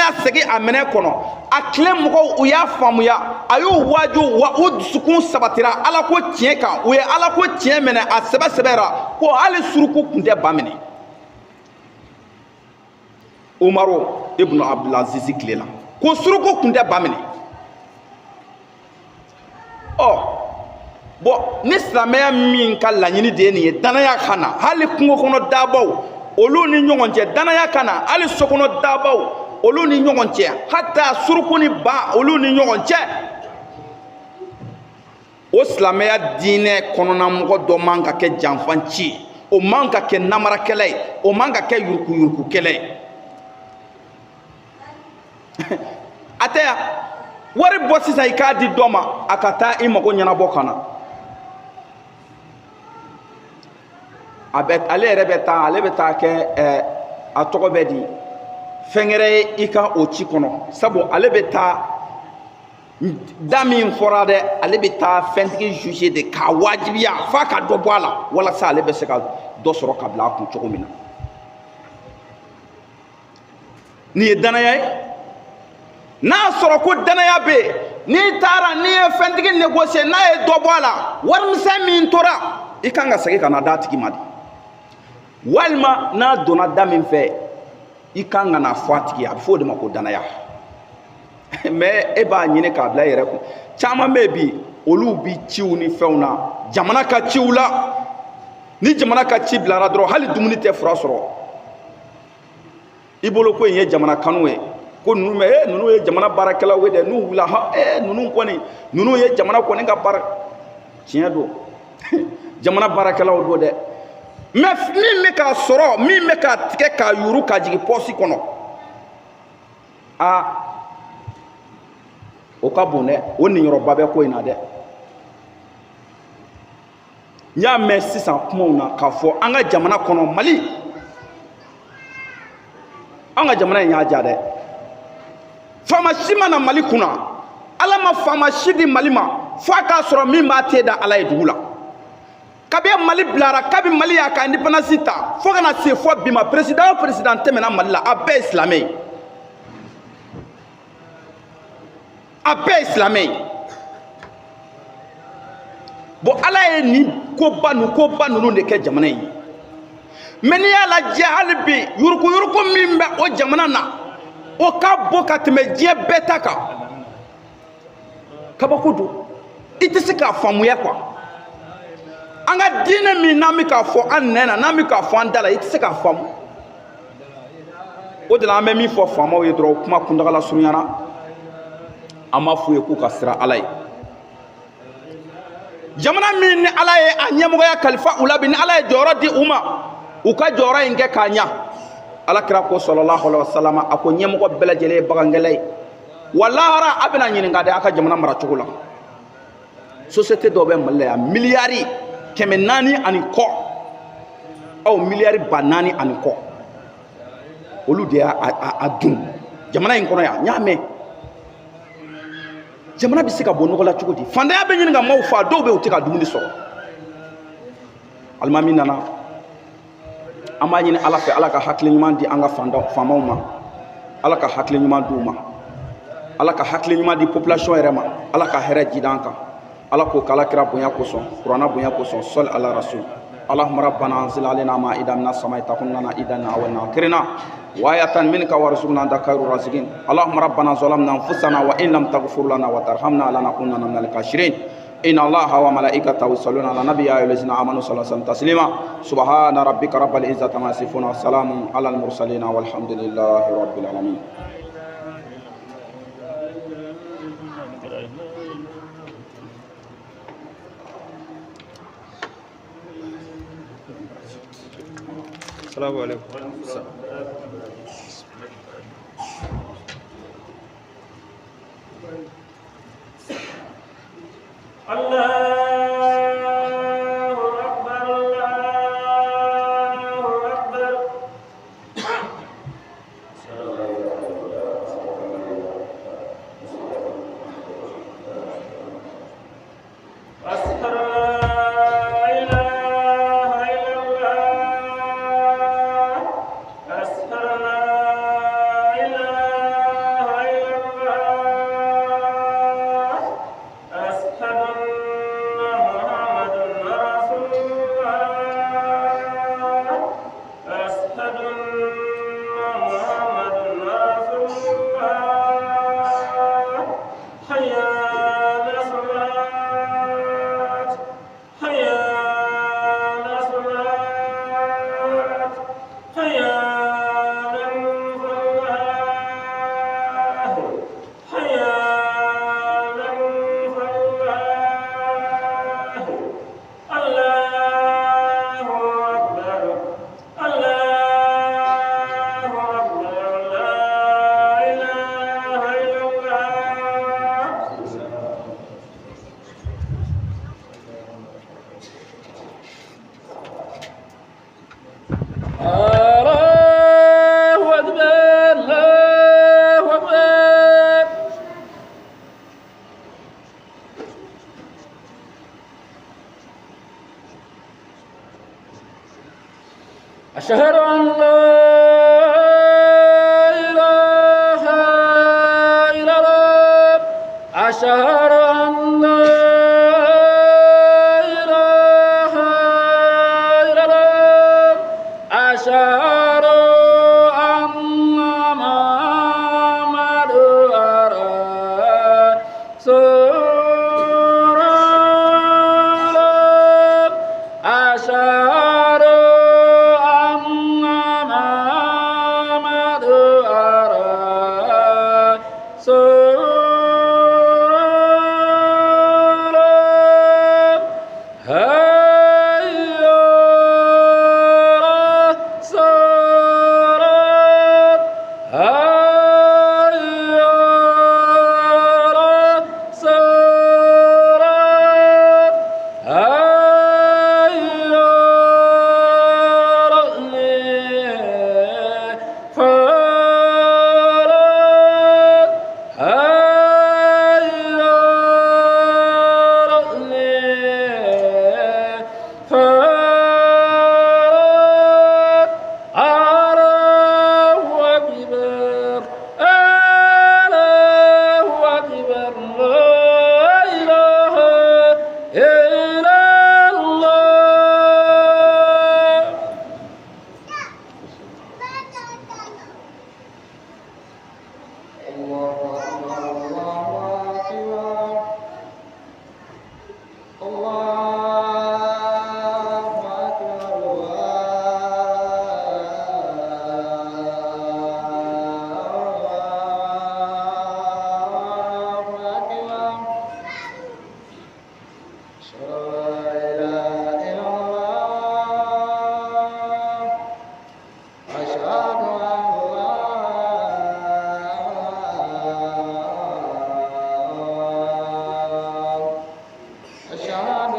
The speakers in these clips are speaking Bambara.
danaya segin a minɛ kɔnɔ. A tile mɔgɔw, u y'a faamuya, a y'u waaju, wa u dusukun sabatira Ala ko tiɲɛ kan. U ye Ala ko tiɲɛ minɛ a sɛbɛ sɛbɛ ra, ko hali suruku tun tɛ ba minɛ Umaru ibnu Abdulaziz tile la, ko suruku tun tɛ ba minɛ. Ɔ bɔn, ni silamɛya min ka laɲini de ye nin ye, danaya ka na hali kungo kɔnɔ daabaw olu ni ɲɔgɔn cɛ, danaya ka na hali so kɔnɔ daabaw olu ni ɲɔgɔn cɛ, hata suruku ni ba olu ni ɲɔgɔn cɛ, o silamɛya diinɛ kɔnɔna mɔgɔ dɔ man ka kɛ janfanci ye, o man ka kɛ namarakɛla ye, o man ka kɛ yurukuyurukukɛla ye. A tɛ yan, wari bɔ sisan i k'a di dɔ ma, a ka taa i mago ɲɛnabɔ ka na. A bɛ ale yɛrɛ bɛ taa, ale bɛ taa kɛ a tɔgɔ bɛ di fɛn wɛrɛ ye i ka o ci kɔnɔ, sabu ale bɛ taa da min fɔra dɛ, ale bɛ taa fɛntigi juger de k'a wajibiya f'a ka dɔ bɔ a la, walasa ale bɛ se ka dɔ sɔrɔ ka bila a kun cogo min na. Nin ye danaya ye. N'a sɔrɔ ko danaya bɛ yen, n'i taara n'i ye fɛntigi négocier, n'a ye dɔ bɔ a la, warimisɛn min tora, i kan ka segin ka na d'a tigi ma de, walima n'a donna da min fɛ, i kan ka na fɔ a tigi ye. A bɛ fɔ o de ma ko danaya. Mais e b'a ɲini k'a bila i yɛrɛ kun. Caman bɛ yen bi, olu bi ciw ni fɛnw na, jamana ka ciw la. Ni jamana ka ci bilara dɔrɔn, hali dumuni tɛ fura sɔrɔ i bolo ko in ye jamana kanu ye, ko ninnu bɛ ninnu ye jamana baarakɛlaw ye dɛ, n'u wulila hɔn, ninnu kɔni, ninnu ye jamana kɔni ka baara tiɲɛ don, jamana baarakɛlaw don dɛ. Mais min bɛ k'a sɔrɔ, min bɛ k'a tigɛ k'a yuru k'a jigin pɔsi kɔnɔ, aa, o ka bon dɛ, o niyɔrɔba bɛ ko in na dɛ. N y'a mɛn sisan kumaw na k'a fɔ an ka jamana kɔnɔ, Mali, an ka jamana in y'a diya dɛ. Faama si ma na Mali kunna, Ala ma faama si di Mali ma fo a k'a sɔrɔ min b'a te da Ala ye dugu la. Kabi Mali bilara, kabi Mali y'a ka indépendance ta fo ka na se fɔ bi ma, président o président tɛmɛna Mali la, a bɛɛ ye silamɛ ye, a bɛɛ ye silamɛ ye. Bon, Ala ye nin koba ninnu, koba ninnu de kɛ jamana in ye. Mais n'i y'a lajɛ hali bi, yurukuyuruku min bɛ o jamana na, o ka bon ka tɛmɛ diɲɛ bɛɛ ta kan. Kabako don, i tɛ se k'a faamuya quoi. An ka diinɛ min n'an bɛ k'a fɔ an nɛn na, n'an bɛ k'a fɔ an da la, i tɛ se k'a faamu. O de la an bɛ min fɔ faamaw ye dɔrɔn, kuma kuntagala surunyana, an b'a f'u ye k'u ka siran Ala ye. Jamana min ni Ala ye a ɲɛmɔgɔya kalifa u la bi, ni Ala ye jɔyɔrɔ di u ma, u ka jɔyɔrɔ in kɛ k'a ɲa. Ala kira ko sallallahu alaihi wasallam, a ko ɲɛmɔgɔ bɛɛ lajɛlen ye bagankɛla ye, wa lahara a bɛna ɲininka dɛ a ka jamana maracogo la. Société dɔw bɛ Mali la yan, miliyari 400 ani kɔ, aw miliyari 4000 ani kɔ, olu de y'a a dun jamana in kɔnɔ yan. N y'a mɛn, jamana bɛ se ka bɔ nɔgɔ la cogo di? Fantanya bɛ ɲini ka maaw faa, dɔw bɛ yen u tɛ ka dumuni sɔrɔ. Alimami nana, an b'a ɲini Ala fɛ, Ala ka hakili ɲuman di an ka faamaw ma, Ala ka hakili ɲuman di u ma, Ala ka hakili ɲuman di population yɛrɛ ma, Ala ka hɛrɛ jidi an kan. Ala k'o k'Ala kira bonya kosɔn, kuranna bonya kosɔn. Sɔli ala rasul. اللهم ربنا انزل علينا مائدة من السماء تكون لنا عيدا أولنا وآخرنا وآية منك وارزقنا أنت خير الرازقين. اللهم ربنا ظلمنا أنفسنا وإن لم تغفر لنا وترحمنا لنكونن من الخاسرين. إن الله وملائكته يصلون على النبي يا أيها الذين آمنوا صلوا عليه وسلموا تسليما. سبحان ربك رب العزة عما يصفون وسلام على المرسلين والحمد لله رب العالمين. السلام عليكم. الله أكبر، الله أكبر. أشهد أن لا إله إلا الله، أشهد أن لا أشهد أن لا إله إلا الله أشهد أن لا إله إلا الله أشهد أن محمدا رسول الله أشهد أن محمدا رسول الله هيا على الصلاة هيا على الصلاة هيا على الفلاح هيا على الفلاح الله أكبر الله أكبر لا إله إلا الله. الله أكبر الله أكبر الله أكبر الله أكبر أشهد أن لا إله إلا الله أشهد أن لا أشهد أن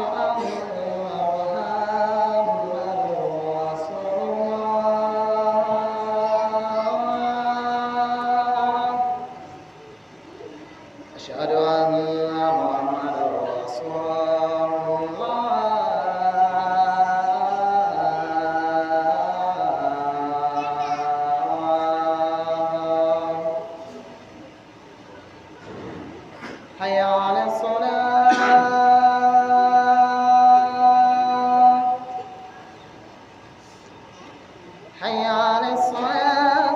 محمدا رسول الله أشهد أن محمدا رسول الله حي على الصلاة حي على الصلاة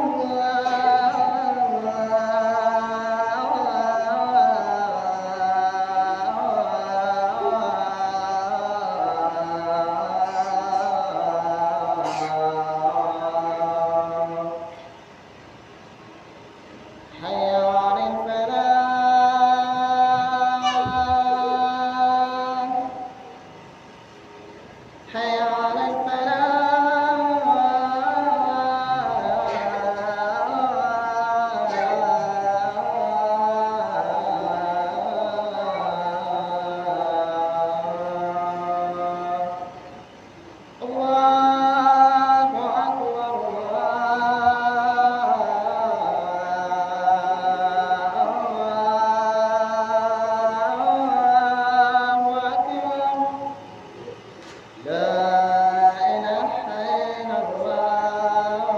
حي على الفلاح حي على الفلاح الله أكبر الله أكبر لا إله إلا الله.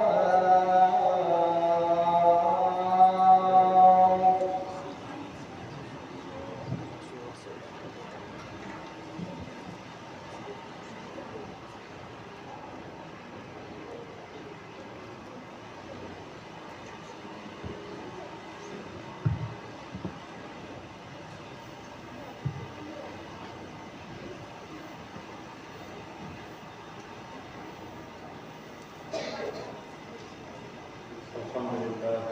الحمد لله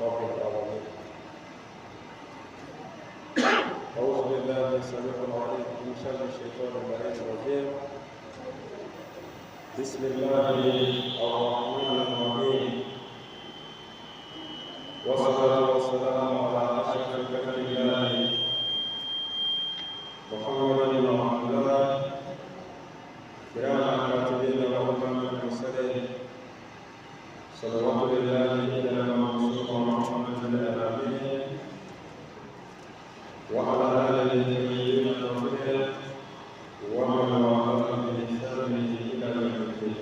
رب العالمين. أعوذ بالله السميع العليم من شر الشيطان اللعين الرجيم. بسم الله الرحمن الرحيم. والصلاة والسلام على أشرف خلق الله محمد بن عبد الله كرام الكاتبين وإمام المرسلين صلوات الله إلى المنصور محمد الأمين وعلى آله الطيبين الطاهرين ومن والاهم بإحسان إلى يوم الدين.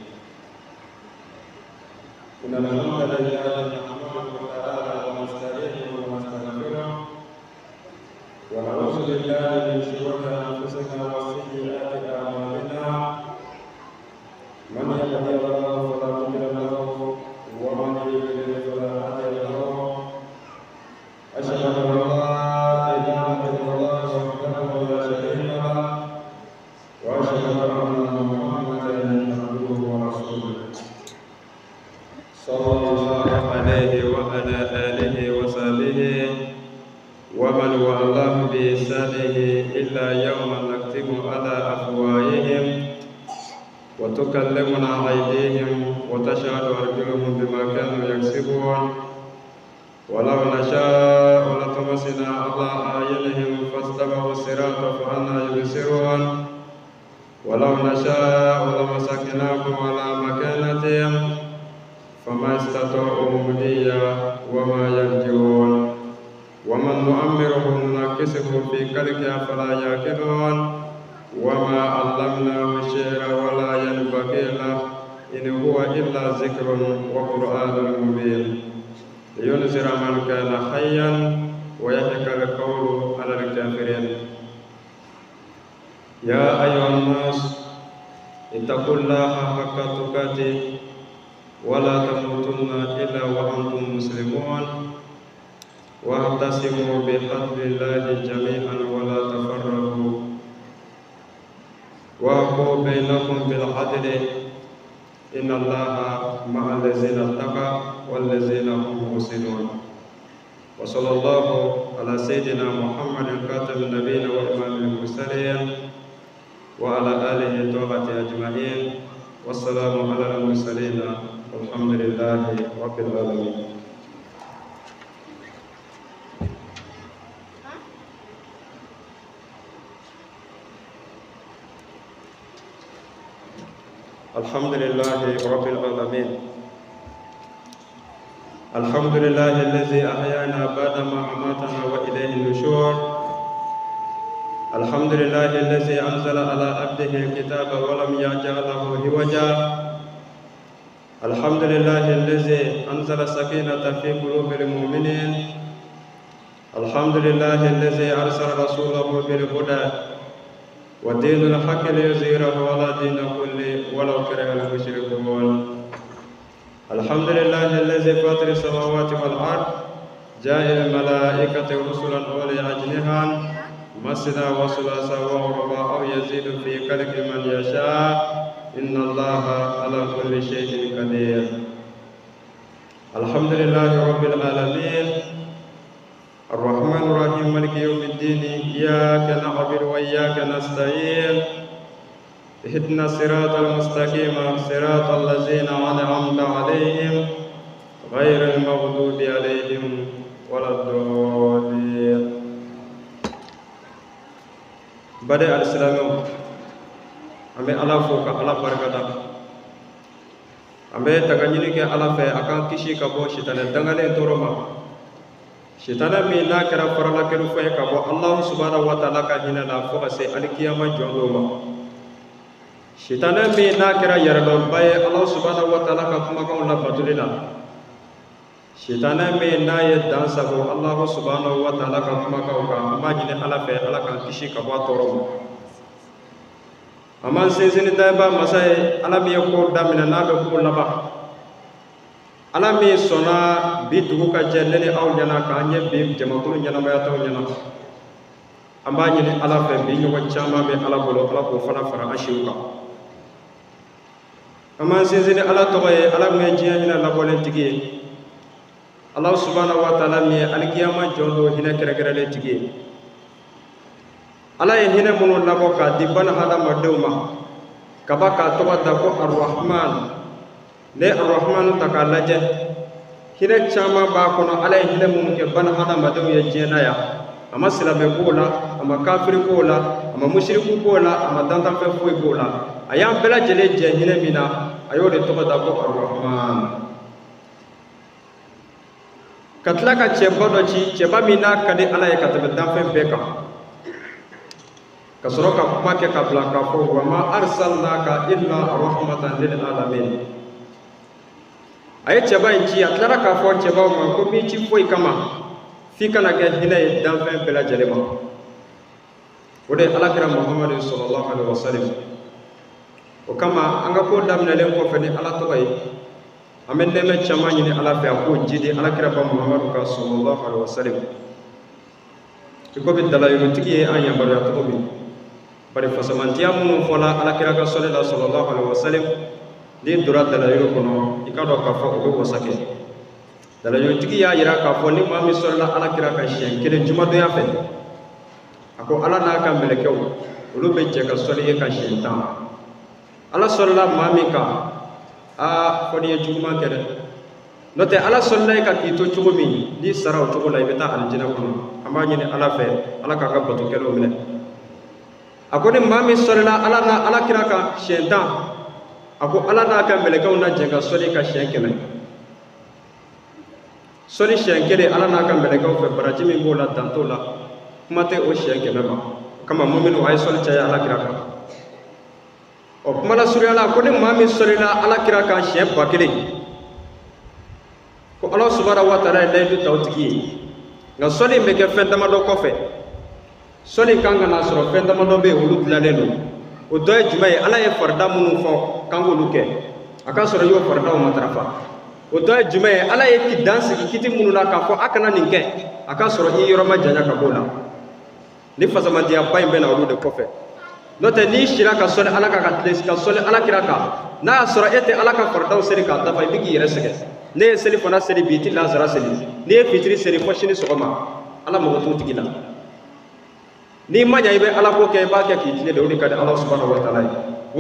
وعلى آله وصحبه ومن والاه بإحسانه إلا يوم نختم على أفواههم وتكلمنا أيديهم وتشهد أرجلهم بما كانوا يكسبون. ولو نشاء لطمسنا على أعينهم فاستبقوا الصراط فأنى يبصرون. ولو نشاء لمسكناهم على مكانتهم فما استطاعوا مضيا وما يرجعون. ومن نعمره ننكسه في خلقه فلا يعقلون. وما علمناه الشعر ولا ينبغي له إن هو إلا ذكر وقرآن مبين لينذر من كان حيا ويحق القول على الكافرين. يا أيها الناس اتقوا الله حق تقاته ولا تموتن إلا وأنتم مسلمون. واعتصموا بحبل الله جميعا ولا تفرقوا واحكموا بينكم بالعدل إن الله مع الذين اتقوا والذين هم محسنون. وصلى الله على سيدنا محمد خاتم النبيين وإمام المرسلين وعلى آله وصحبه أجمعين. والسلام على المرسلين والحمد لله رب العالمين. الحمد لله رب العالمين. الحمد لله الذي أحيانا بعدما أماتنا وإليه النشور. الحمد لله الذي أنزل على عبده الكتاب ولم يجعله عوجا. الحمد لله الذي أنزل السكينة في قلوب المؤمنين. الحمد لله الذي أرسل رسوله بالهدى ودين الحق ليظهره على دين كله ولو كره المشركون. الحمد لله الذي فاطر السماوات والأرض جاعل الملائكة رسلا أولي أجنحة مثنى وثلاث ورباع أو يزيد في خلق من يشاء إن الله على كل شيء قدير. الحمد لله رب العالمين الرحمن الرحيم مالك يوم الدين إياك نعبد وإياك نستعين اهدنا الصراط المستقيم صراط الذين أنعمت عليهم غير المغضوب عليهم ولا الضالين. Bade alisilamɛw, an bɛ Ala fo ka Ala barikada. An bɛ tagaɲini kɛ Ala fɛ a k'an kisi ka bɔ sitanɛ dangalen tɔɔrɔ ma. Sitanɛ min n'a kɛra faralakɛlufɛn ye ka bɔ Alahu subahana wa taala ka hinɛ la fo ka se alikiyama jɔn don ma. Sitanɛ min n'a kɛra yɛrɛdɔnba ye Alahu subahana wa taala ka kumakanw labatoli la. Sitanɛ min n'a ye dan sago Alahu subahana wa taala ka kumakanw kan, an b'a ɲini Ala fɛ Ala k'an kisi ka bɔ a tɔɔrɔ ma. An b'an sinsin ni dayɛba masa ye, Ala min ye ko daminɛ n'a bɛ ko laban. Ala min sɔnna bi dugu ka jɛ ne ni aw ɲɛna k'an ye bi jamakulu ɲɛnamayataw ɲɛna. An b'a ɲini Ala fɛ bi ɲɔgɔn caman bɛ Ala bolo, Ala k'o fana fara an siw kan. An b'an sinsin ni Ala tɔgɔ ye, Ala min ye diɲɛ hinɛ labɔlen tigi ye. Ala subahana wa taala min ye alikiyama jɔn don hinɛ kɛrɛnkɛrɛnlen tigi ye. Ala ye hinɛ minnu labɔ k'a di bani hadamadenw ma kaba k'a tɔgɔ da ko Arahman. Ne Arahman ta k'a lajɛ, hinɛ caman b'a kɔnɔ. Ala ye hinɛ minnu kɛ bani hadamadenw ye diɲɛ na yan, a ma silamɛ b'o la, a ma kafiri b'o la, a ma musiriku b'o la, a ma dantanfɛn foyi b'o la. A y'an bɛɛ lajɛlen jɛ hinɛ min na, a y'o de tɔgɔ da ko Arahman. Ka tila ka cɛba dɔ ci, cɛba min n'a ka di Ala ye ka tɛmɛ danfɛn bɛɛ kan, ka sɔrɔ ka kuma kɛ ka bila k'a fɔ wa ma arsalnaka illa rahmatan lil alamin. A ye cɛba in ci, a tilara k'a fɔ cɛbaw ma ko m'i ci foyi kama f'i kana kɛ hinɛ ye danfɛn bɛɛ lajɛlen ma. O de ye Alakira Muhamadu sallallahu alaihi wasallam. O kama an ka ko daminɛlen kɔfɛ ni Ala tɔgɔ ye, an bɛ nɛɛmɛ caman ɲini Ala fɛ a k'o jidi Alakira ba Muhamadu kan sallallahu alaihi wasallam. I komi dalayirutigi ye an yamaruya cogo min, bari fasamantiya minnu fɔla Alakira ka sɔli la sallallahu alaihi wasallam, n'i donna dalayiru kɔnɔ i k'a dɔn k'a fɔ o bɛ wasa kɛ. Dalaɲɔgɔntigi y'a yira k'a fɔ ni maa min sɔlila ala kira kan siɲɛ kelen jumadonya fɛ, a ko ala n'a ka mɛlɛkɛw olu bɛ jɛ ka sɔli e kan siɲɛ 10. Ala sɔlila maa min kan, aa, fɔ n'i ye juguman kɛ dɛ, n'o tɛ ala sɔlila e kan k'i to cogo min, n'i sara o cogo la, i bɛ taa alijinɛ kɔnɔ. An b'a ɲini ala fɛ, ala k'an ka bato kɛlenw minɛ. A ko ni maa min sɔlila ala n'a ala kira kan siɲɛ 10, a ko ala n'a ka mɛlɛkɛw na jɛ ka sɔli kan siɲɛ 100. Sɔli siɲɛ kelen ala n'a ka mɛlɛkɛw fɛ, baraji min b'o la, dan t'o la, kuma tɛ o siɲɛ 100 ma. O kama muminu, a ye sɔli caya ala kira kan. Ɔ, kuma lasurunya la, ko ni maa min sɔlila ala kira kan siɲɛ 1000, ko ala subahana wa taala ye layidu ta o tigi ye. Nka sɔli in bɛ kɛ fɛn damadɔ kɔfɛ. Sɔli kan ka n'a sɔrɔ fɛn damadɔ bɛ yen, olu dilannen don. O dɔ ye jumɛn ye? Ala ye farida minnu fɔ k'an k'olu kɛ, a ka sɔrɔ i y'o faridaw matarafa. O dɔ ye jumɛn ye? Ala ye dan sigi kiti minnu na k'a fɔ a kana nin kɛ, a ka sɔrɔ i yɔrɔ ma janya ka b'o la. Ni fasamandiyaba in bɛ na olu de kɔfɛ. N'o tɛ, n'i sira ka sɔli ala kan, ka tile ka sɔli ala kira kan, n'a y'a sɔrɔ e tɛ ala ka faridaw seli k'a dafa, i bɛ k'i yɛrɛ sɛgɛn. Ne ye seli fana seli bi, i tɛ lansara seli. N'i ye fitiri seli fɔ sini sɔgɔma, ala mago t'o tigi la. N'i ma ɲa, i bɛ ala ko kɛ, i b'a kɛ k'i tilen de, o de ka di ala subahana wa taala ye.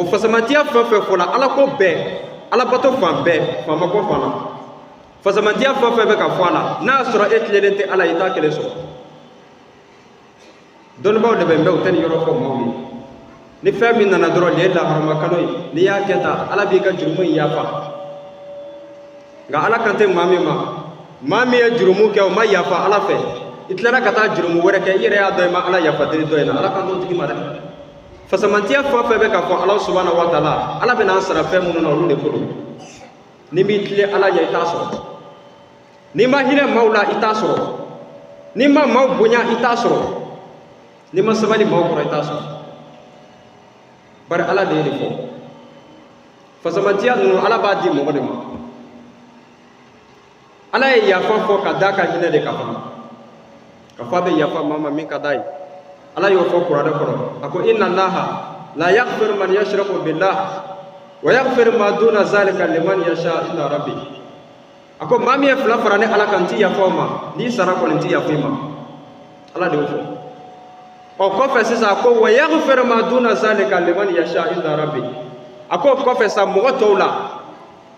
O fasamantiya fɛn fɛn fɔla, ala ko bɛɛ, alabato fan bɛɛ, faama ko fan na, fasamantiya fɛn fɛn bɛ ka fɔ a la, n'a y'a sɔrɔ e tilennen tɛ ala ye, i t'a kelen sɔrɔ. Dɔnnibaaw de bɛ n bɛ, u tɛ nin yɔrɔ fɔ maaw ye. Ni fɛn min nana dɔrɔn, nin ye laharama kalo ye, n'i y'a kɛ tan, ala b'i ka jurumu in yafa. Nka ala kan tɛ maa min ma, maa min ye jurumu kɛ, o ma yafa ala fɛ, i tilara ka taa jurumu wɛrɛ kɛ, i yɛrɛ y'a dɔn i ma ala yafa deli dɔ in na, ala kan t'o tigi ma dɛ. Fasamantiya fɛn fɛn bɛ ka fɔ ala subahana wa taala, ala bɛna an sara fɛn minnu na, olu de ko don. N'i m'i tilen ala ɲɛ, i t'a sɔrɔ. N'i ma hinɛ maaw la, i t'a sɔrɔ. N'i ma maaw bonya, i t'a sɔrɔ. N'i ma sabali maaw kɔrɔ, i t'a sɔrɔ. Bari ala de ye nin fɔ. Fasamantiya ninnu, ala b'a di mɔgɔ de ma. Ala ye yafa fɔ ka d'a ka hinɛ de kan fana, ka fɔ a bɛ yafa maa ma min ka d'a ye. Ala y'o fɔ kuranɛ kɔnɔ, a ko inna allaha la yaghfiru man yashraku billah wa yaghfiru ma duna zalika liman yasha inda rabbi. A ko maa min ye fila fara ne ala kan, n ti yafa o ma. N'i sara kɔni, n ti yafa i ma. Ala de y'o fɔ. Ɔ, kɔfɛ sisan, a ko wa yaghfiru ma duna zalika liman yasha inda rabbi. A ko kɔfɛ sa, mɔgɔ tɔw la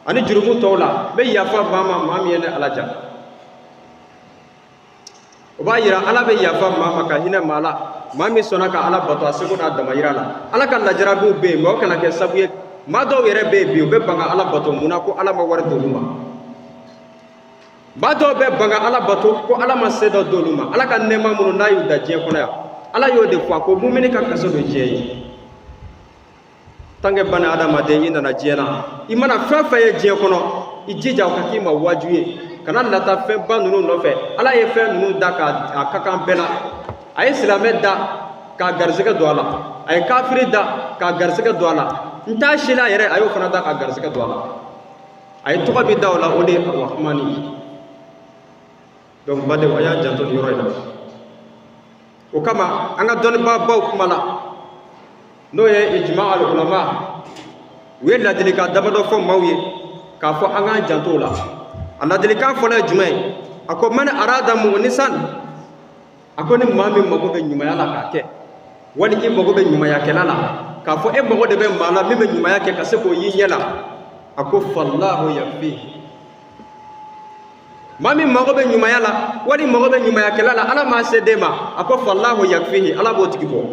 ani jurumu tɔw la, n bɛ yafa maa ma, maa min ye ne ala ja. O b'a yira ala bɛ yafa maa ma ka hinɛ maa la, maa min sɔnna ka ala bato a seko n'a damayira la. Ala ka lajarabiw bɛ yen, mɛ o kana kɛ sabu ye. Maa dɔw yɛrɛ bɛ yen bi, u bɛ ban ka ala bato. Mun na? Ko ala ma wari d'olu ma. Maa dɔw bɛ ban ka ala bato ko ala ma se dɔ d'olu ma. Ala ka nɛɛma minnu n'a y'u da diɲɛ kɔnɔ yan, ala y'o de fɔ, a ko mumini ka kaso don diɲɛ ye. Tant que bani adamaden, i nana diɲɛ na, i mana fɛn fɛn ye diɲɛ kɔnɔ, i jija o ka k'i ma waaju ye. Kana nata fɛnba ninnu nɔfɛ. Ala ye fɛn ninnu da k'a ka kan bɛɛ la. A ye silamɛ da k'a garisɛgɛ don a la, a ye kafiri da k'a garisɛgɛ don a la, n t'a si la yɛrɛ, a y'o fana da k'a garisɛgɛ don a la. A ye tɔgɔ min da o la, o de ye arahmani. Donc badenw, a y'a janto nin yɔrɔ in na. O kama an ka dɔnnibaabaw kuma la, n'o ye ijma al ulama, u ye ladilikan damadɔ fɔ maaw ye k'a fɔ an k'an janto o la. A ladilikan fɔlɔ ye jumɛn ye? A ko man arada mu'nisan, a ko ni maa min mago bɛ ɲumanya la k'a kɛ, wali i mago bɛ ɲumanyakɛla la, k'a fɔ e mago de bɛ maa la min bɛ ɲumanya kɛ ka se k'o y'i ɲɛ la, a ko fallahu yakfihi. Maa min mago bɛ ɲumanya la, wali mago bɛ ɲumanyakɛla la, ala m'a se den ma, a ko fallahu yakfihi, ala b'o tigi bɔ.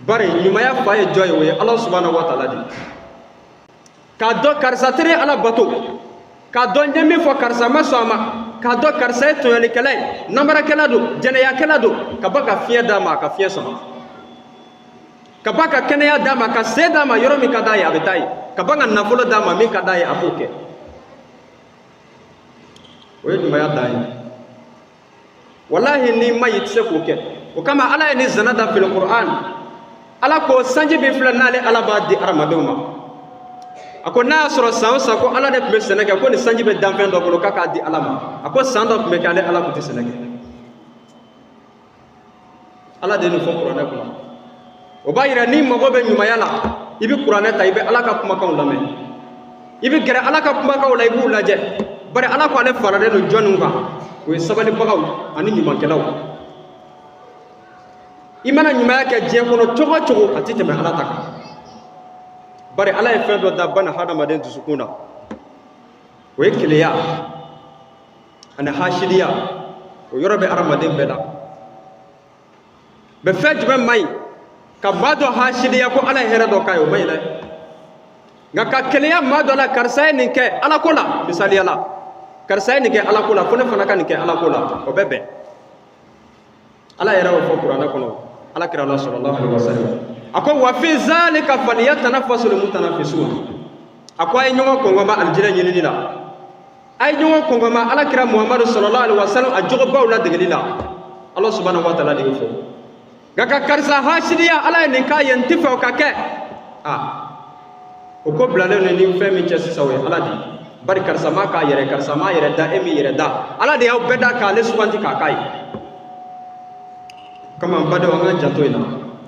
Bari ɲumanya fa ye jɔn ye? O ye ala subahana wa taala de ye. K'a dɔn karisa tɛ ala bato, k'a dɔn n ye min fɔ karisa ma sɔn a ma, k'a dɔn karisa ye tɔɲɔlikɛla ye, namarakɛla don, jɛnɛyakɛla don, ka ba ka fiɲɛ d'a ma, a ka fiɲɛ sama, ka ba ka kɛnɛya d'a ma, ka se d'a ma yɔrɔ min ka d'a ye, a bɛ taa yen, ka ba ka nafolo d'a ma min ka d'a ye, a b'o kɛ. O ye ɲumanya dan ye. Walahi, n'i ma ɲi, i tɛ se k'o kɛ. O kama ala ye ni zana da fil Qur'an. Ala ko sanji min filɛ n'ale ala b'a di adamadenw ma, a ko n'a y'a sɔrɔ san o san ko ala de tun bɛ sɛnɛ kɛ, ko nin sanji bɛ danfɛn dɔ bolo k'a k'a di ala ma, a ko san dɔ tun bɛ kɛ, ale ala tun tɛ sɛnɛ kɛ. Ala de ye nin fɔ kuranɛ kɔnɔ. O b'a yira n'i mago bɛ ɲumanya la, i bɛ kuranɛ ta, i bɛ ala ka kumakanw lamɛn. I bɛ gɛrɛ Ala ka kumakanw la, i b'u lajɛ. Bari Ala ko ale faralen don jɔnniw kan, o ye sabalibagaw ani ɲumankɛlaw. I mana ɲumanya kɛ diɲɛ kɔnɔ cogo o cogo, a tɛ tɛmɛ Ala ta kan. Bari Ala ye fɛn dɔ da bani hadamaden dusukun na, o ye keleya ani hasidiya. O yɔrɔ bɛ hadamaden bɛɛ la. Mɛ fɛn jumɛn man ɲi? Ka maa dɔ hasidiya ko Ala ye hɛrɛ dɔ k'a ye, o man ɲi dɛ. Nka ka keleya maa dɔ la, karisa ye nin kɛ Ala ko la, misaliya la, karisa ye nin kɛ Ala ko la, fo ne fana ka nin kɛ Ala ko la, o bɛ bɛn. Ala yɛrɛ y'o fɔ Kuranɛ kɔnɔ, Ala kira la sallallahu alaihi wasallam, a ko wa fi zalika falyatanafasul mutanafisun. A ko a ye ɲɔgɔn kɔngɔma alijinɛ ɲinini la, a ye ɲɔgɔn kɔngɔma Ala kira Muhamadu sallallahu alaihi wasallam a jogobaw ladegeli la. Ala subhanahu wa taala de y'o fɔ. Nka ka karisa hasidiya, Ala ye nin k'a ye, n tɛ fɛ o ka kɛ, a o ko bilalen don ni fɛn min cɛ sisan, o ye Ala de ye. Bari karisa ma k'a yɛrɛ, karisa m'a yɛrɛ da, e m'i yɛrɛ da, Ala de y'aw bɛɛ da k'ale suganti k'a k'a ye. Kama n badenw, an ka janto in na.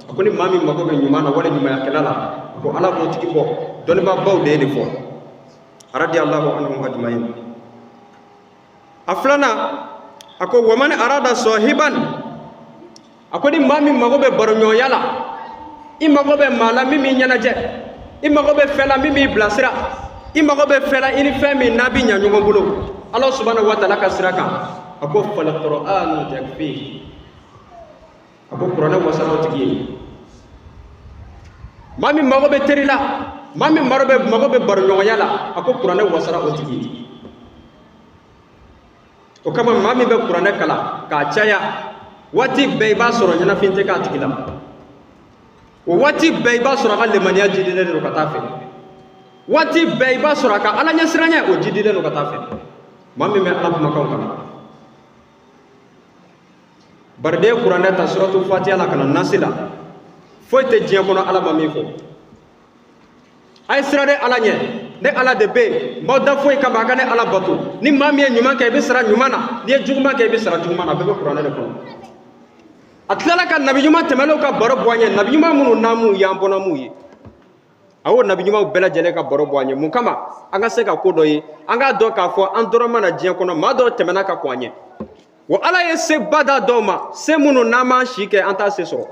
A ko ni maa min mago bɛ ɲuman na wali ɲumanyakɛla la, a ko Ala b'o tigi bɔ. Dɔnnibaabaw de ye nin fɔ, radiyallahu anhum ajma'in. A filanan, a ko waman arada sɔhiban. A ko ni maa min mago bɛ baroɲɔgɔnya la, i mago bɛ maa la min b'i ɲɛnajɛ, i mago bɛ fɛn la min b'i bilasira, i mago bɛ fɛn la i ni fɛn min n'a bɛ ɲa ɲɔgɔn bolo Ala subhanahu wa taala ka sira kan, a ko fal qur'anu yakfihi. A ko Kuranɛ wasara o tigi ye. Maa min mago bɛ teri la, maa min mago bɛ baroɲɔgɔnya la, a ko Kuranɛ wasara o tigi ye. O kama maa min bɛ Kuranɛ kalan k'a caya waati bɛɛ, i b'a sɔrɔ ɲɛnafin tɛ k'a tigi la. O waati bɛɛ, i b'a sɔrɔ a ka lemaniya jidilen don ka taa fɛ. Waati bɛɛ, i b'a sɔrɔ a ka Ala ɲɛsiranɲɛ, o jidilen don ka taa fɛ. Maa min bɛ Ala kumakanw kalan. Bari n'i ye Kuranɛ ta suratu Fatiha la ka na Nasi la, foyi tɛ diɲɛ kɔnɔ Ala ma min fɔ. A ye siran ne Ala ɲɛ, ne Ala de bɛ yen, n m'aw da foyi kama, a ka ne Ala bato. Ni maa min ye ɲuman kɛ, i bɛ sara ɲuman na, n'i ye juguman kɛ, i bɛ sara juguman na. A bɛɛ bɛ Kuranɛ de kɔnɔ. A tilala ka nabi ɲuman tɛmɛnlenw ka baro bɔ an ye, nabi ɲuman minnu n'an m'u ye, an bɔnna m'u ye. A y'o nabi ɲumanw bɛɛ lajɛlen ka baro bɔ an ye. Mun kama? An ka se ka ko dɔ ye, an k'a dɔn k'a fɔ an dɔrɔn ma na diɲɛ kɔnɔ, maa dɔw tɛmɛna ka kɔn an ɲɛ. Wa Ala ye seba da dɔw ma, se minnu n'an m'an si kɛ, an t'a se sɔrɔ,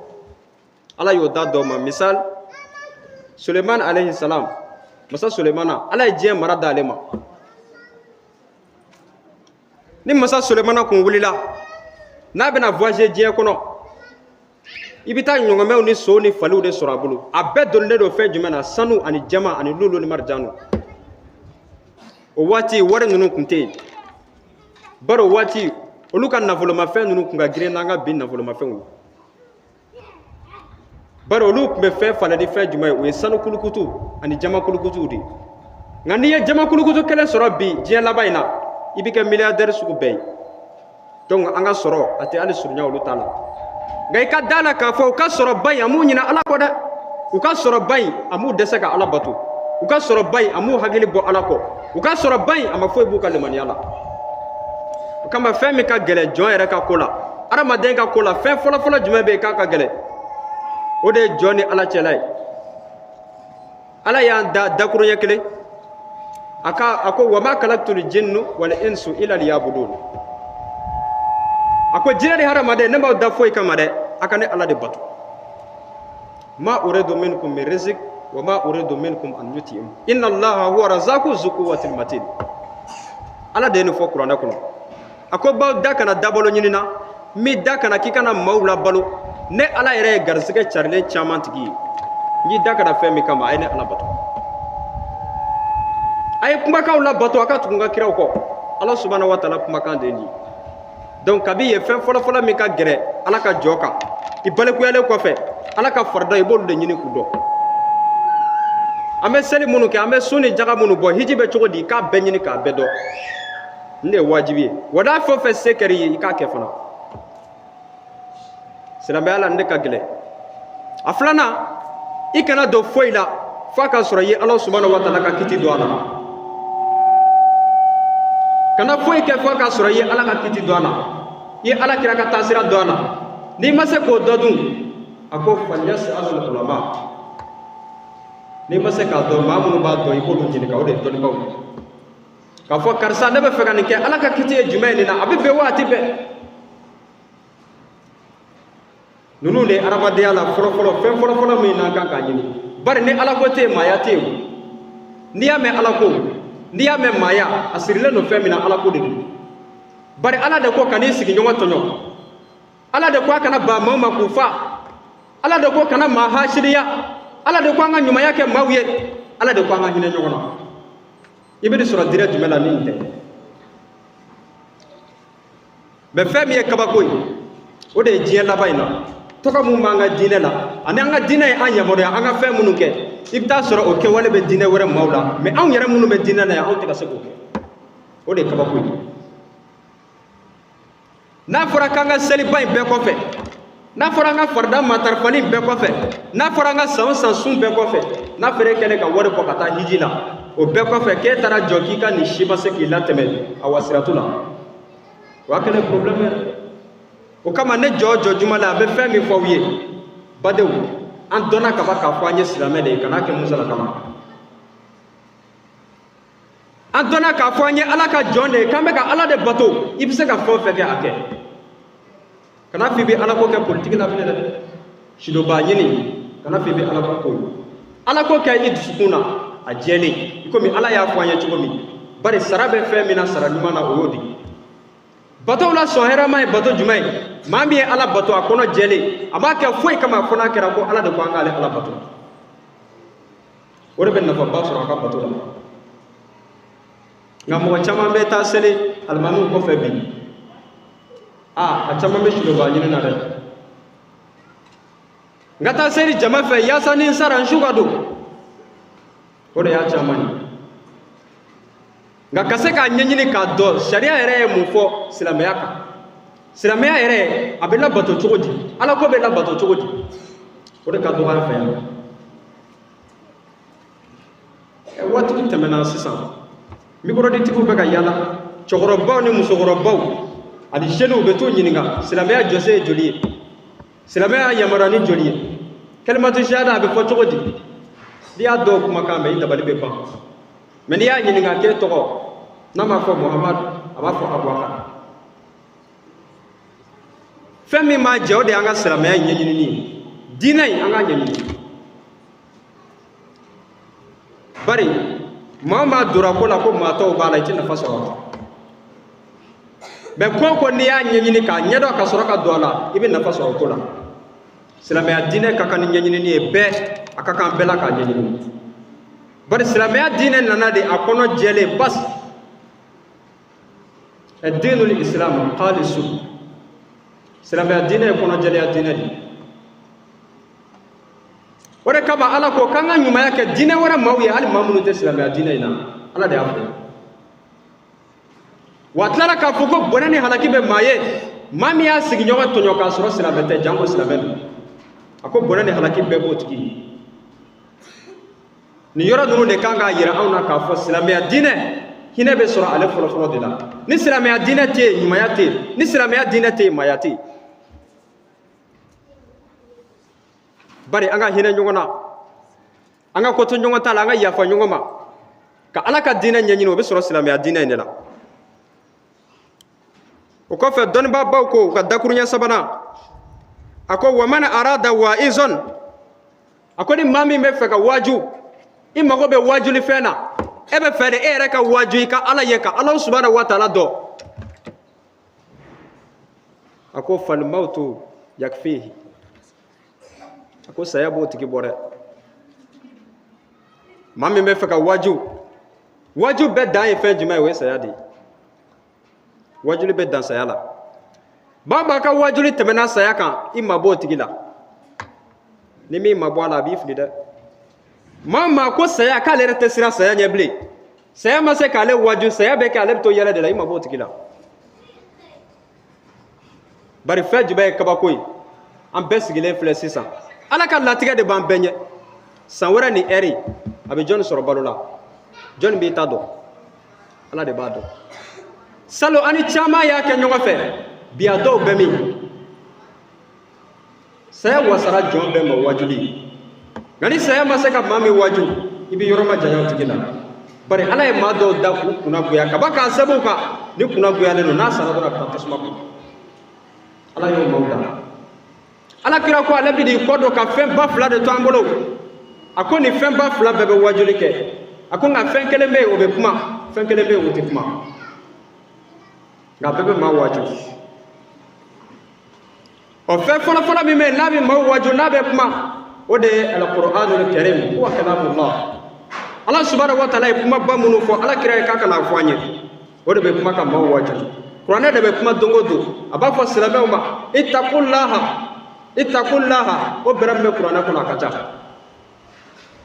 Ala y'o da dɔw ma. Misal, Suleiman alayhi salam, masa Sulemana, Ala ye diɲɛ mara d'ale ma. Ni masa Sulemana kun wulila n'a bɛna voyager diɲɛ kɔnɔ, i bɛ taa ɲɔgɔmɛw ni sow ni faliw de sɔrɔ a bolo. A bɛɛ donnen don fɛn jumɛn na? Sanu ani jama ani lulu ni marijanu. O waati wari ninnu kun tɛ yen. Bari o waati olu ka nafolomafɛn ninnu kun ka girin n'an ka bi nafolomafɛnw ye. Bari olu tun bɛ fɛn falen ni fɛn jumɛn ye? O ye sanu kulukutu ani jama kulukutuw de ye. Nka n'i ye jama kulukutu kelen sɔrɔ bi diɲɛ laban in na, i bɛ kɛ milliardaire sugu bɛɛ ye. Donc an ka sɔrɔ a tɛ hali surunya olu ta la. Nka i ka da la k'a fɔ u ka sɔrɔba in, a m'u ɲinɛ Ala kɔ dɛ. U ka sɔrɔba in, a m'u dɛsɛ ka Ala bato. U ka sɔrɔba in, a m'u hakili bɔ Ala kɔ. U ka sɔrɔba in, a ma foyi b'u ka limaniya la. O kama fɛn min ka gɛlɛn jɔn yɛrɛ ka ko la, adamaden ka ko la, fɛn fɔlɔfɔlɔ jumɛn bɛ yen k'a ka gɛlɛn? O de ye jɔn ni Ala cɛla ye. Ala y'an da dakuruɲɛ kelen, a ka a ko wama kalaktul jinnu wal insu illa liyabudun. A ko jinɛ ni hadamaden, ne m'aw da foyi kama dɛ, a ka ne Ala de bato. Ma uridu minkum min rizq wa ma uridu minkum an yut'im inna Allaha huwa razaku zu quwwatil matin. Ala de ye nin fɔ Kuranɛ kɔnɔ. A ko baw da kana dabalo ɲini na, n m'i da kana k'i kana maaw labalo. Ne Ala yɛrɛ ye garisɛgɛ carilen caman tigi ye. N y'i da kana fɛn min kama, a ye ne Ala bato, a ye kumakanw labato, a ka tugu n ka kiraw kɔ. Ala subahana wa taala kumakan de ye nin ye. Donc kabi ye fɛn fɔlɔfɔlɔ min ka gɛrɛ Ala ka jɔ kan, i balikuyalen kɔfɛ, Ala ka farida, i b'olu de ɲini k'u dɔn. An bɛ seli minnu kɛ, an bɛ sun ni jaga minnu bɔ, hiji bɛ cogo di, i k'a bɛɛ ɲini k'a bɛɛ dɔn. Nin de ye wajibi ye. Wa n'a fɛn o fɛn se kɛra i ye, i k'a kɛ fana. Silamɛya la, nin de ka gɛlɛn. A filanan, i kana don foyi la f'a ka sɔrɔ i ye Ala subahana wa taala ka kiti don a la. Kana foyi kɛ f'a ka sɔrɔ i ye Ala ka kiti don a la, i ye Ala kira ka taasira don a la. N'i ma se k'o dɔn dun, a ko falyas'alul ulama. N'i ma se k'a dɔn, maa minnu b'a dɔn, i b'olu ɲininka, o de ye dɔnnibaaw ye. K'a fɔ karisa, ne bɛ fɛ ka nin kɛ, Ala ka kiti ye jumɛn ye nin na? A bɛ bɛn wa, a tɛ bɛn? Ninnu de ye adamadenya la fɔlɔfɔlɔ, fɛn fɔlɔfɔlɔ min n'an kan k'a ɲini. Bari ni Ala ko tɛ yen, maaya tɛ yen. N'i y'a mɛn Ala ko, n'i y'a mɛn maaya, a sirilen don fɛn min na, Ala ko de don. Bari Ala de ko kan'i sigiɲɔgɔn tɔɲɔ, Ala de ko a kana ban maaw ma k'u fa, Ala de ko kana maa hasidiya, Ala de ko an ka ɲumanya kɛ maaw ye, Ala de ko an ka hinɛ ɲɔgɔn na. I bɛ nin sɔrɔ diinɛ jumɛn la ni nin tɛ? Mɛ fɛn min ye kabako ye, o de ye diɲɛ laban in na, tɔgɔ mun b'an ka diinɛ la ani an ka diinɛ ye an yamaruya an ka fɛn minnu kɛ, i bɛ taa sɔrɔ o kɛwale bɛ diinɛ wɛrɛ maaw la, mɛ anw yɛrɛ minnu bɛ diinɛ na yan, anw tɛ ka se k'o kɛ. O de ye kabako ye. N'a fɔra k'an ka seliba in bɛɛ kɔfɛ, n'a fɔra an ka farida matarafali in bɛɛ kɔfɛ, n'a fɔra an ka san o san sun bɛɛ kɔfɛ, n'a fɔra e kɛlen ka wari bɔ ka taa hiji la, o bɛɛ kɔfɛ, k'e taara jɔ k'i ka nin si ma se k'i latɛmɛ awa siratu la, o y'a kɛlen problème ye. O kama ne jɔ o jɔ juma la, a bɛ fɛn min fɔ aw ye, badenw, an dɔnna kaban k'a fɔ an ye silamɛ de ye, kan'a kɛ musala kama. An dɔnna k'a fɔ an ye Ala ka jɔn de ye, k'an bɛ ka Ala de bato. I bɛ se ka fɛn o fɛn kɛ, a kɛ. Kana f'i bɛ Ala ko kɛ politiki la bilen dɛ, sidoba ɲini, kana f'i bɛ Ala ko k'o ye. Ala ko kɛ i dusukun na, a jɛlen, i komi Ala y'a fɔ an ye cogo min. Bari sara bɛ fɛn min na, sara ɲuman na, o y'o de ye. Batow la sɔn hɛrɛma ye bato jumɛn ye? Maa min ye Ala bato a kɔnɔ jɛlen, a m'a kɛ foyi kama fo n'a kɛra ko Ala de ko an k'ale Ala bato, o de bɛ nafaba sɔrɔ a ka bato la. Nka mɔgɔ caman bɛ taa seli alimamiw kɔfɛ bi, a caman bɛ sidoba ɲini na dɛ. N ka taa seli jama fɛ yaasa ni n sara n su ka don, o de y'a caman ye. Nka ka se k'a ɲɛɲini k'a dɔn sariya yɛrɛ ye mun fɔ silamɛya kan, silamɛya yɛrɛ a bɛ labato cogo di, Ala ko bɛ labato cogo di, o de ka dɔgɔ an fɛ yan. Waatiw tɛmɛna, sisan microditigiw bɛ ka yala, cɛkɔrɔbaw ni musokɔrɔbaw ani jeunes bɛ t'u ɲininka silamɛya jɔsen ye joli ye, silamɛya yamaruya ni joli ye, kalimatu shahada a bɛ fɔ cogo di. N'i y'a dɔw kumakan mɛn, i dabali bɛ ban. Mɛ n'i y'a ɲininka k'e tɔgɔ, n'a m'a fɔ Muhamadu, a b'a fɔ Abubakar. Fɛn min b'a jɛ, o de y'an ka silamɛya ɲɛɲinini ye. Diinɛ in, an k'a ɲɛɲini. Bari maa o maa donna ko la ko maa tɔw b'a la, i tɛ nafa sɔrɔ a la. Mɛ ko o ko n'i y'a ɲɛɲini k'a ɲɛdɔn ka sɔrɔ ka don a la, i bɛ nafa sɔrɔ o ko la. Silamɛya diinɛ ka kan ni ɲɛɲinini ye bɛɛ, a ka kan bɛɛ la k'a ɲɛɲini. Bari silamɛya diinɛ nana de a kɔnɔ jɛlen basi. Dinul islam khalisu, silamɛya diinɛ ye kɔnɔjɛlenya diinɛ de ye. O de kama Ala ko k'an ka ɲumanya kɛ diinɛ wɛrɛ maaw ye, hali maa minnu tɛ silamɛya diinɛ in na. Ala de y'a fɔ. Wa a tilara k'a fɔ ko bɔnɛ ni halaki bɛ maa ye, maa min y'a sigiɲɔgɔn tɔɲɔ k'a sɔrɔ silamɛ tɛ, janko silamɛ don. A ko bɔnɛ ni halaki bɛɛ b'o tigi ye. Nin yɔrɔ ninnu de kan k'a yira anw na k'a fɔ silamɛya diinɛ, hinɛ bɛ sɔrɔ ale fɔlɔfɔlɔ de la. Ni silamɛya diinɛ tɛ yen, ɲumanya tɛ yen. Ni silamɛya diinɛ tɛ yen, maaya tɛ yen. Bari an ka hinɛ ɲɔgɔn na, an ka ko to ɲɔgɔn ta la, an ka yafa ɲɔgɔn ma, ka Ala ka diinɛ ɲɛɲini, o bɛ sɔrɔ silamɛya diinɛ in de la. O kɔfɛ, dɔnnibaabaw ko u ka dakuruɲɛ sabanan, a ko waman arada waizon, a ko ni maa min bɛ fɛ ka waaju, i mago bɛ waajuli fɛn na, e bɛ fɛ de e yɛrɛ ka waaju, i ka Ala ye, ka Ala subahana wa taala dɔn, a ko falmawtu yakfihi, a ko saya b'o tigi bɔ dɛ. Maa min bɛ fɛ ka waaju, waaju bɛɛ dan ye fɛn jumɛn ye? O ye saya de ye. Waajuli bɛ dan saya la. Maa maa ka waajuli tɛmɛna saya kan, i ma b'o tigi la. Ni min ma bɔ a la, a b'i fili dɛ. Maa maa ko saya, k'ale yɛrɛ tɛ siran saya ɲɛ bilen, saya ma se k'ale waaju, saya bɛ kɛ ale bɛ to yɛlɛ de la, i ma b'o tigi la. Bari fɛn jumɛn ye kabako ye? An bɛɛ sigilen filɛ sisan, Ala ka latigɛ de b'an bɛɛ ɲɛ. San wɛrɛ ni ɛri, a bɛ jɔnni sɔrɔ balo la? Jɔnni b'i ta dɔn? Ala de b'a dɔn. Salon ani caman y'a kɛ ɲɔgɔn fɛ, bi a dɔw bɛ min? Saya wasara jɔn bɛɛ ma wajuli. Nka ni saya ma se ka maa min waaju, i bɛ yɔrɔ majanya o tigi la. Bari Ala ye maa dɔw da k'u kunna goya ka ban k'a sɛbɛn u kan. Ni kunna goyalen don, n'a sara dɔrɔn, a bɛ taa tasuma kɔnɔ. Ala y'o maaw da. Ala kira ko ale bɛ n'i kɔ don ka fɛn ba fila de to an bolo. A ko nin fɛn ba fila bɛɛ bɛ wajuli kɛ. A ko nka fɛn kelen bɛ yen, o bɛ kuma, fɛn kelen bɛ yen, o tɛ kuma, nka bɛɛ bɛ maa waju. Ɔ, fɛn fɔlɔfɔlɔ min bɛ yen n'a bɛ maaw waju, n'a bɛ kuma, o de ye alikuranul karim, huwa kalamullah. Ala subhanahu wa taala ye kumaba minnu fɔ Ala kira ye k'a ka n'a fɔ an ye, o de bɛ kuma ka maaw waju. Kuranɛ de bɛ kuma don o don. A b'a fɔ silamɛw ma: ittaqullaha, ittaqullaha. O bɛrɛ min bɛ kuranɛ kɔnɔ, a ka ca.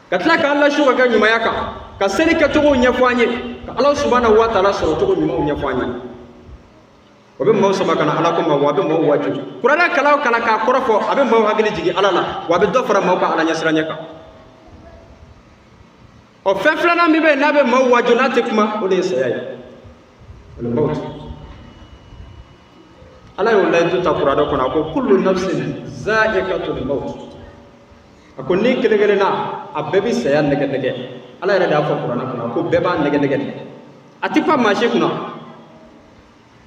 Ka tila k'an lasu ka kɛ ɲumanya kan, ka seli kɛcogow ɲɛfɔ an ye, ka Ala subhanahu wa taala sɔrɔ cogo ɲumanw ɲɛfɔ an ye, o bɛ maaw sama ka na Ala ko ma, wa a bɛ maaw waju. Kuranɛ kalan o kalan k'a kɔrɔ fɔ, a bɛ maaw hakili jigin Ala la, wa a bɛ dɔ fara maaw ka Ala ɲɛsiranɲɛ kan. Ɔ, fɛn filanan min bɛ yen n'a bɛ maaw waju, n'a tɛ kuma, o de ye saya ye, al-maut. Ala y'o layidu ta kuranɛ kɔnɔ. A ko: kullu nafsin za'iqatul maut. A ko ni kelen kelen na, a bɛɛ bɛ saya nɛgɛ nɛgɛ. Ala yɛrɛ de y'a fɔ kuranɛ kɔnɔ. A ko bɛɛ b'a nɛgɛ nɛgɛ de, a ti pan maa si kunna.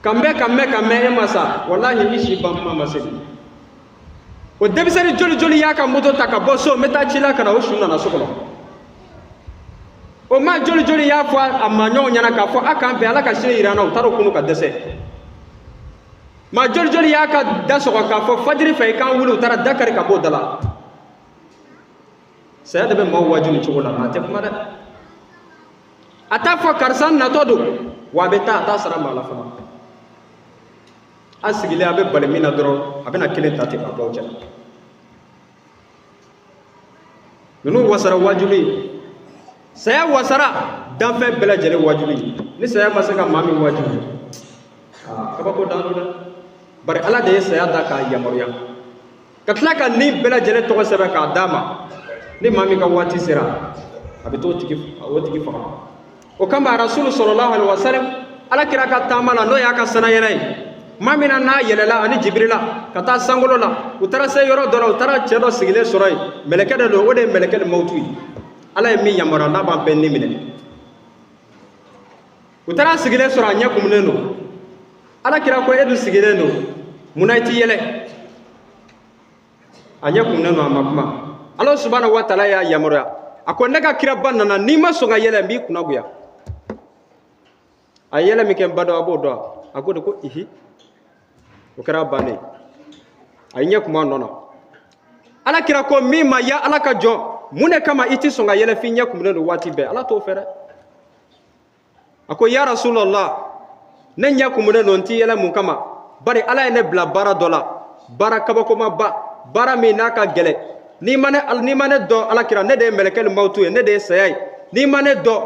Ka mɛn, ka mɛn, ka mɛn, e ma sa, walahi, i si ban kuma ma se. O denmisɛnnin joli joli y'a ka moto ta ka bɔ so, n bɛ taa ci la ka na, o su nana so kɔnɔ. O maa joli joli y'a fɔ a maaɲɔgɔnw ɲɛna k'a fɔ a k'an bɛn, Ala ka sini yira an na, u taara o kunu ka dɛsɛ. Maa joli joli y'a ka da sɔgɔ k'a fɔ fajiri fɛ i k'an wuli, u taara da kari ka bɔ o da la. Saya de bɛ maaw waju nin cogo la. Maa tɛ kuma dɛ, a t'a fɔ karisa natɔ don, wa a bɛ taa, a t'a sara maa la fana. A sigilen, a bɛ bali min na dɔrɔn, a bɛna kelen ta ten ka bɔ aw cɛ. Ninnu wasara wajuli, saya wasara danfɛn bɛɛ lajɛlen wajuli. Ni saya ma se ka maa min waju, kabako dan don dɛ. Bari Ala de ye saya da k'a yamaruya, ka tila ka nin bɛɛ lajɛlen tɔgɔ sɛbɛn k'a d'a ma. Ni maa min ka waati sera, a bɛ t'o tigi, o tigi faga. O kama, Rasulu sallallahu alaihi wasallam, Ala kira ka taama la, n'o y'a ka sanayɛlɛ ye, maa min na n'a yɛlɛla ani Jibirila ka taa sankolo la, u taara se yɔrɔ dɔ la, u taara cɛ dɔ sigilen sɔrɔ yen. Mɛlɛkɛ de don, o de ye mɛlɛkɛ ni mawutu ye. Ala ye min yamaruya n'a b'an bɛɛ ni minɛ. U taara sigilen sɔrɔ, a ɲɛ kumunen don. Ala kira ko: e dun sigilen don, munna i ti yɛlɛ? A ɲɛ kumunen don, a ma kuma. Ala subhanahu wa taala y'a yamaruya, a ko: ne ka kiraba nana, n'i ma sɔn ka yɛlɛ, n b'i kunna goya. A ye yɛlɛ min kɛ, n ba dɔn, a b'o dɔn. A ko de ko ihi, o kɛra bannen. A ye ɲɛ kuma a nɔ na. Ala kira ko min ma: ya Ala ka jɔn, mun de kama i ti sɔn ka yɛlɛ f'i ɲɛ kumunen don waati bɛɛ? Ala t'o fɛ dɛ. A ko: ya Rasulallah, ne ɲɛ kumunen don, n ti yɛlɛ mun kama? Bari Ala ye ne bila baara dɔ la, baara kabakoma ba, baara min n'a ka gɛlɛn. N'i ma ne dɔn, Ala kira, ne de ye mɛlɛkɛli mawutu ye, ne de ye saya ye. N'i ma ne dɔn,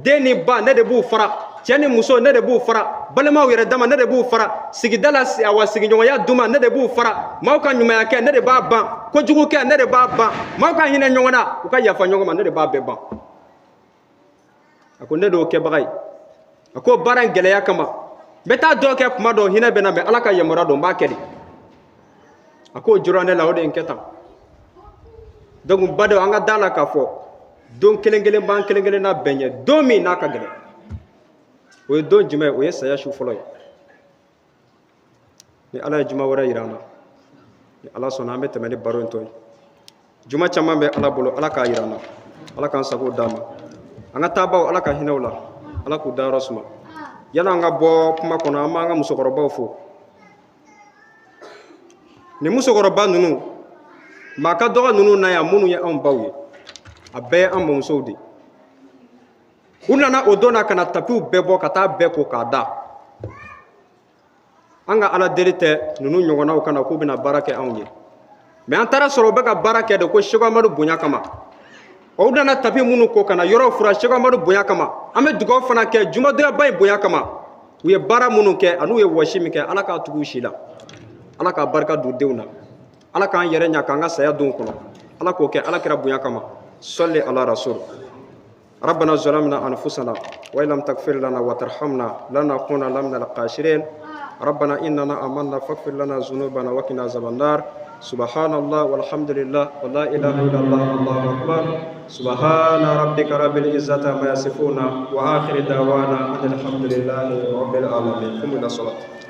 den ni ba, ne de b'u fara, cɛ ni muso, ne de b'u fara, balimaw yɛrɛ dama, ne de b'u fara, sigida la, awa, sigiɲɔgɔnya duma, ne de b'u fara, maaw ka ɲumanya kɛ, ne de b'a ban, kojugu kɛ, ne de b'a ban, maaw ka hinɛ ɲɔgɔn na, u ka yafa ɲɔgɔn ma, ne de b'a bɛɛ ban. A ko ne de y'o kɛbaga ye. A ko baara in gɛlɛya kama, n bɛ taa dɔw kɛ kuma dɔw, hinɛ bɛ na mɛ, Ala ka yamaruya don, n b'a kɛ de. A k'o jɔra ne la, o de ye n kɛ tan. Donc badenw, an ka da la k'a fɔ don kelen kelen b'an kelen kelen na bɛn ɲɛ, don min n'a ka gɛlɛn. O ye don jumɛn? O ye saya su fɔlɔ ye. Ni Ala ye juma wɛrɛ yira an na, ni Ala sɔnna, an bɛ tɛmɛ ni baro in tɔ ye. Juma caman bɛ Ala bolo, Ala k'a yira an na, Ala k'an sago d'a ma. An ka taabaw, Ala ka hinɛ u la, Ala k'u dayɔrɔ suma. Yanni an ka bɔ kuma kɔnɔ, an b'an ka musokɔrɔbaw fo. Nin musokɔrɔba ninnu, maa ka dɔgɔ ninnu na yan, minnu ye anw baw ye, a bɛɛ ye an mamusow de ye. U nana o don na ka na tapiw bɛɛ bɔ ka taa bɛɛ ko k'a da. An ka Ala deli tɛ ninnu ɲɔgɔnnaw kana k'u bɛna baara kɛ anw ye, mɛ an taara sɔrɔ u bɛ ka baara kɛ de ko Seko Amadu bonya kama. O nana tapi minnu ko ka na yɔrɔw fura Seko Amadu bonya kama, an bɛ dugawu fana kɛ jumadonyaba in bonya kama. U ye baara minnu kɛ an'u ye wɔsi min kɛ, Ala k'a tugu u si la, Ala k'a barika don denw na, Ala k'an yɛrɛ ɲa k'an ka saya donw kɔnɔ. Ala k'o kɛ Ala kira bonya kama. Sɔli ala rasul. ربنا ظلمنا أنفسنا وإن لم تغفر لنا وترحمنا لنكونن من الخاسرين. ربنا إننا آمنا فاغفر لنا ذنوبنا وقنا عذاب النار. Subhanallah walhamdulillah wa la ilaha illallah allahu akbar. Subhana rabbika rabbil izzati amma yasifuna wa akhir da'wana alhamdulillahi rabbil alamin. Qumu ila salat.